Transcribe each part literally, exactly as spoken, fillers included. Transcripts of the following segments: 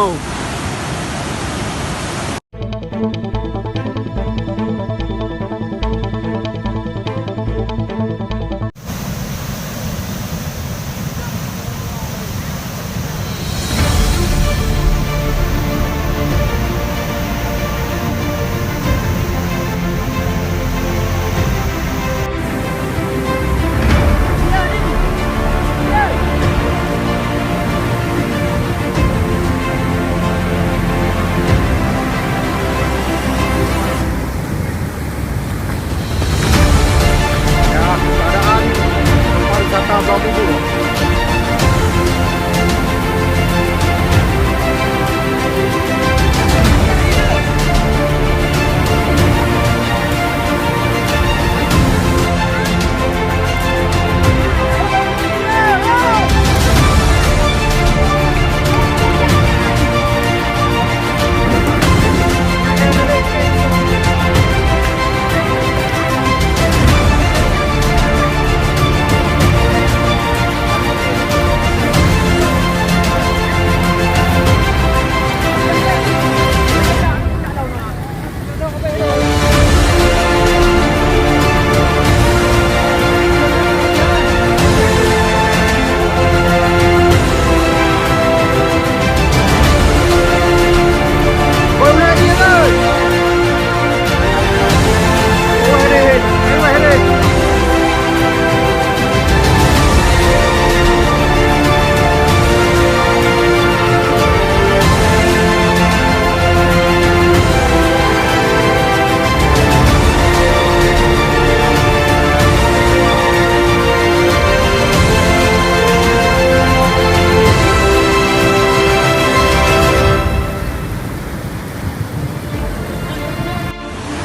Ya, keadaan tempat wisata Bukit Bubur.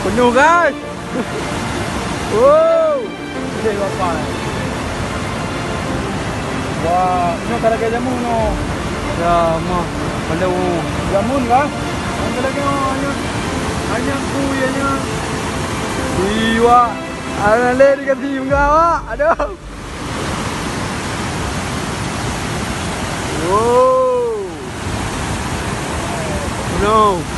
Penuh, guys. Wow. Boleh, Bapak. Wah, nyoe ka lagèe jamu nyoe. Ya, mah. Pandai, oh. Jamun kah? Ada lagi, oh, hanya, hanya ku, ya, nya. Iwa. Ada lagi ganti muka awak. Aduh. Wow. No.